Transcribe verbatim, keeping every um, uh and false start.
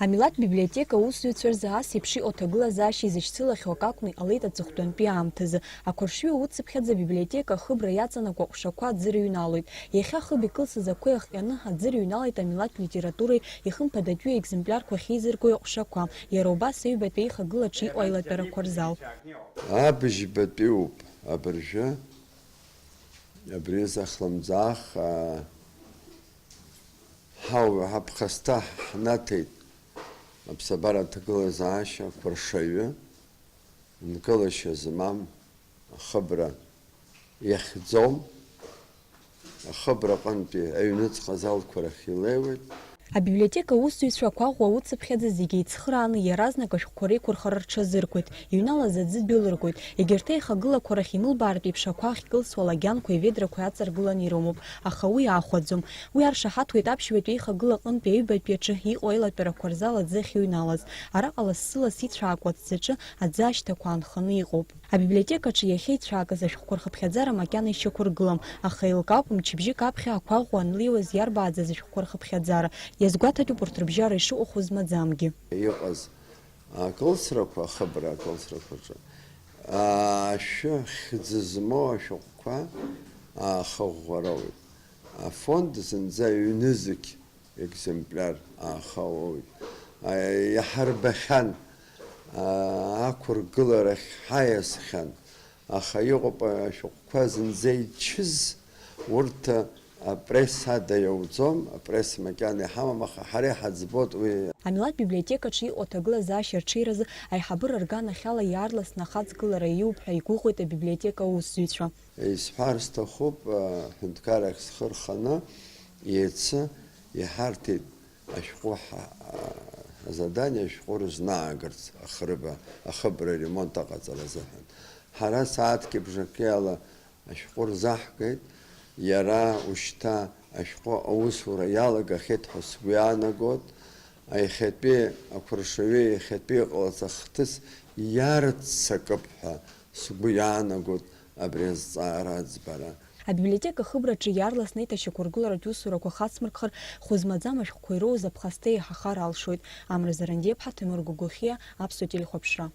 Амилаҭ библиотека аусзуҩцәа рзы ас еиԥш иҟоу аҭагылазаашьа изышьцылахьоу акакәны иҟалеит аҵыхәтәантәи аамҭазы. Ақәыршҩы уцыԥхьаӡа абиблиотека ахыбра иаҵанакуа аҟәшақәа аӡы рыҩналоит. Иахьа ахыб икылсыз ақәеи ахҟьаны аӡы рыҩналеит амилаҭ литературеи ихымԥадатәи аекземплиарқәа ахьеизыргои аҟәшақәа. Иара убас аҩбатәи аихагылаҿы иҟоу аилатәарақәа рзал. Абыжьбатәиуп абыржәы, абри азы ахлымӡаах, аа, ҳау-, ҳаԥхасҭа ҳнаҭеит аԥсабара аҭагылазаашьа қәыршаҩы, нкылашьа змам, ахыбра иахьӡом, ахыбраҟынтәи аҩныҵҟа азалқәа рахь илеиуеит. Абиблиотека аусзуҩцәа ақәаӷәӷәа уцыԥхьаӡа зегьы еицхырааны иаразнак ашәҟәқәа реиқәырхара рҽазыркуеит, иҩналаз аӡы дәылыргоит. Егьырҭ аихагылақәа рахь имылбаартә еиԥш ақәа ахькылсуа алагьанқәеи аведрақәеи аҵаргыланы ирымоуп, аха уи аахәаӡом. Уи аршаҳаҭуеит аԥшьбатәи аихагыла аҟынтәи аҩбатәи аҿы иҟоу аилатәарақәа рзал аӡы ахьыҩналаз. Араҟа лассы-ласс ицәаакуа аҭӡаҿы аӡы ашьҭақәа аанханы иҟоуп. Абиблиотекаҿы иахьа ицәаакыз ашәҟәқәа рхыԥхьаӡара макьана ишьақәыргылам, аха еилкаауп мчыбжьык аԥхьа ақәаӷәӷәа анлеиуаз иарбааӡаз ашәҟәқәа рхыԥхьаӡара. Иазгәаҭатәуп урҭ рыбжьара ишыҟоу хәы змаӡамгьы. Иҟаз акылсрақәа, ахыбра акылсрақәа рҿы, ашәы хьӡы змоу ашәҟәқәа аахыӷәӷәароуеит. Афонд зынӡа ҩнызқь екземпляр аахауоуит. А, иаҳарбахьан, а, ақәыргыларахь ҳаиасхьан, аха иҟоуп ашәҟәқәа зынӡа ичыз, урҭ апресс ада иауӡом, апресс макьана иҳамам, аха ҳара иҳаӡбоит уи. Амилаҭ библиотекаҿы иҟоу аҭагылазаашьа арҽеиразы аиҳабыра рганахьала иаарласны ахаҵгылара иоуп ҳәа игәыӷуеит абиблиотека аусзуҩцәа. Исҳәар сҭахуп, а, ҳәынҭқаррахь схы рханы, иацы иҳарҭеит ашәҟәы ҳа-, а, азадание ашәҟәы рызнаагарц ахрыба, ахыбра аремонт аҟаҵара азыҳәан. Ҳара сааҭки бжаки ала ашәҟәы рзаҳгеит, иара ушьҭа ашәҟәы аусура иалагахьеит ҳәа сгәы иаанагоит. Аиахьатәи ақәыршаҩы иахьатәи иҟалаз ахҭыс иарццакып ҳәа сгәы иаанагоит абри азҵаара аӡбара. Абиблиотека ахыбраҿы иаарласны аиҭашьақәыргыларатә усурақәа хацмыркхар, хәы змаӡам ашәҟәқәа ироуз аԥхасҭа еиҳахар алшоит. Амра Зарандиаԥҳа, Ҭемыр Гогохиа, Аԥсуа телехәаԥшра.